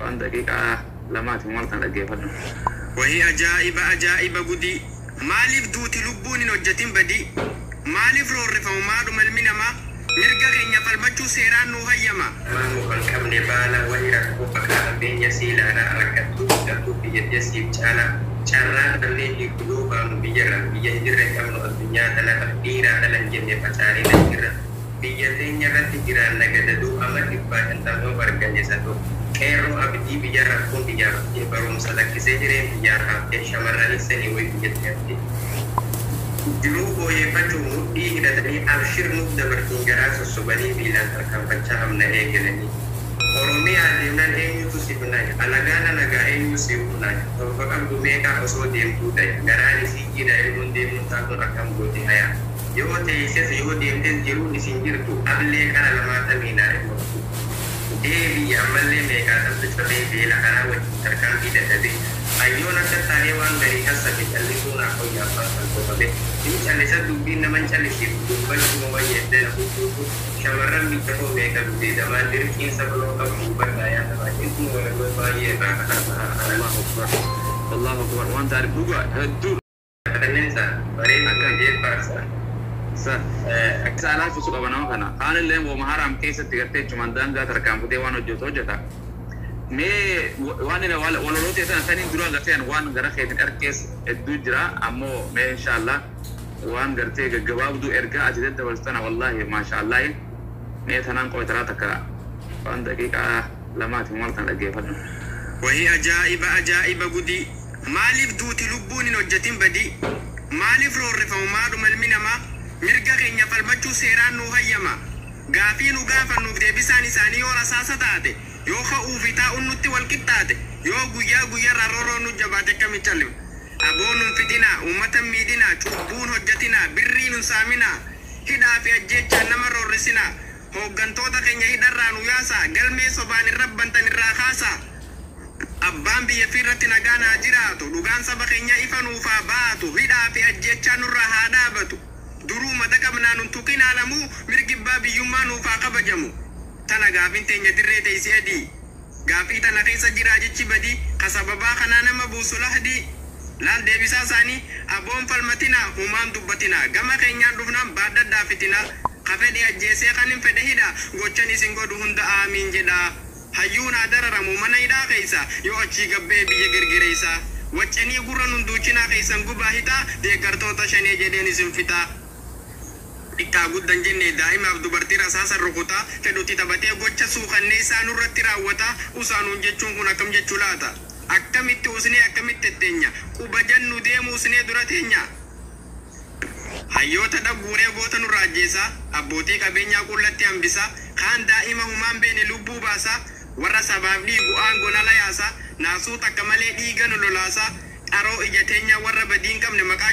Waan daqiiqaa lamaati maal kan dhaggeeffadhu. Wahii ajaa'iba, ajaa'iba gudii! Maaliif duuti lubbuun hin hojjetin badii? Maaliif roorrifamu maadhuma ilmi namaa? Mirga keenya falmachuu seeraan nuu hayyama. Maamuu kan qabne baala wahi rakkoo fakkaata beenya siilaadha rakkattuu hidhattuu biyyatee siif caala carraa dhabnee hiiku yoo baanu biyyarra biyya hin jirre qabnu addunyaa tanarra dhiiraa dhala hin jenne facaanee dachirra biyya teenya irratti jiraanna gadadoo ama dhibbaa shantam yoo arganne sadoo qeerroo abdii biyya rakkoon biyyaa baftee barumsa lakkisee hireen biyyaa kaaftee shamarranis sanii wayi biyyatti haftee jiruu fooyyeffachuuf mudhii hidhatanii abshir nuuf dabartiin garaa sossobanii miilaan tarkaanfachaa amna eegalanii. Oromiyaa deemnaan eenyutu siif naya? Alagaan alagaa eenyu siif naya? Torba qabdu meeqaa osoo deemtuu dhaya? Garaan isii jiidha ilmoon deemuun taatuun akkam gooti haya? Yoo teeyses yoo deemtes jiruun isin jirtu ablee qara lamaatamii naa ilmoftu. Deebi'i ammallee meeqaatamtu cabee beela karaa wajjin tarkaanfii dadhabee Hayyoon akka taanee waan garii hassabe callisuu naaf wayya afaan kan koo qabe Hin callisa dubbiin nama hin callisiiftu dubbachuma wayya edda na huccuutu Shamarran biyya koo meeqa gudeedamaa dirqiin sabaloo qabdu hubadhaa yaa sabaa Cimtuun walaloo baay'ee irraa Allahu Akbar, Allahu Akbar. Waan taariif dhugaa hedduu. Kanneensa bareedu Akkan jee faarsa. Sa akka laaffisu qaba nama kana. Kaanillee wooma haraam keessatti gartee jechumaan daangaa tarkaanfatee waan hojjetu hojjeta. Mee waan inni walaloo ta'e sana saniin dura gartee waan gara keetiin erkees hedduu jira, ammoo mee inshaallah waan gartee gaggabaabduu ergaa ati daddabarsu tana, wallaahi maashaallahi. Mee tanaan qofa taraa takka waan daqiiqaa lamaati maal kan dhaggeeffadhu. Wahii ajaa'iba, ajaa'iba gudii! Maaliif duuti lubbuun hin hojjetin badii? Maaliif roorrifamu maadhuma ilmi namaa? Mirga keenya falmachuu seeraan nuu hayyama. Gaafii nu gaafannuuf deebisaan isaanii yoo rasaasa taate, yoo ka'uu fi taa'uun nutti wal qixxaate, yoo guyyaa guyyaarraa roorroon nu jabaate, akkamitti callifna? Aboo nun fixinaa, uummata hin miidhinaa, cubbuun hojjetinaa, birrii nun saaminaa, hidhaa fi ajjeechaan nama roorrisinaa, hooggantoota keenya hidharraa nu yaasaa, galmee sobaan irra bantan irraa kaasaa. Abbaan biyya fi irratti nagaan haa jiraatu, dhugaan saba keenya ifa nuufaa baatu, hidhaa fi ajjeechaa nurraa haa dhaabatu. Duruu mata qabnaa nun tuqinaa lamuu, mirgi abbaa biyyummaa nuuf haa kabajamu. Tana gaafin teenya dirree teessi adii. Gaafii tana keessa jiraa jechi badii, ka sababaa kanaa nama buusu lahdii. Laal deebisaa isaanii: aboon falmatinaa, humaan dubbatinaa, gama keenyaan dhufnaan baadhadhaa fitinaa. Ka fedhe ajjeesee kan hin fedhe hidha, gochan isin godhu hunda aamiin jedha. Hayyuun haa dararamu mana hidhaa keessa, yoo achii gabbee biyya girgireessa. Waccanii gurra nun duuchinaa keessan gubaa hixaa, deeggartoota shanee jedheen isin fixaa. Xiqqaa guddan jenne daa'imaaf dubartii rasaasan rukutaa, fedhutti taphatee gocha suukanneessaa nurratti raawwata. Usaanuun jechuun kun akkam jechuu laata? Akkamitti usnee akkamitti tetteenya? Quba jannu deemu usnee dura teenya? Hayyoota dhagguuree goota nurra ajjeesaa, abbootii qabeenyaa qullatti hambisaa, kaan daa'ima humaan beene lubbuu baasaa, warra sabaaf dhiigu aangoon ala yaasaa, naasuu takka malee dhiiga nu lolaasaa, qaroo ija teenyaa warra badii hin qabne maqaa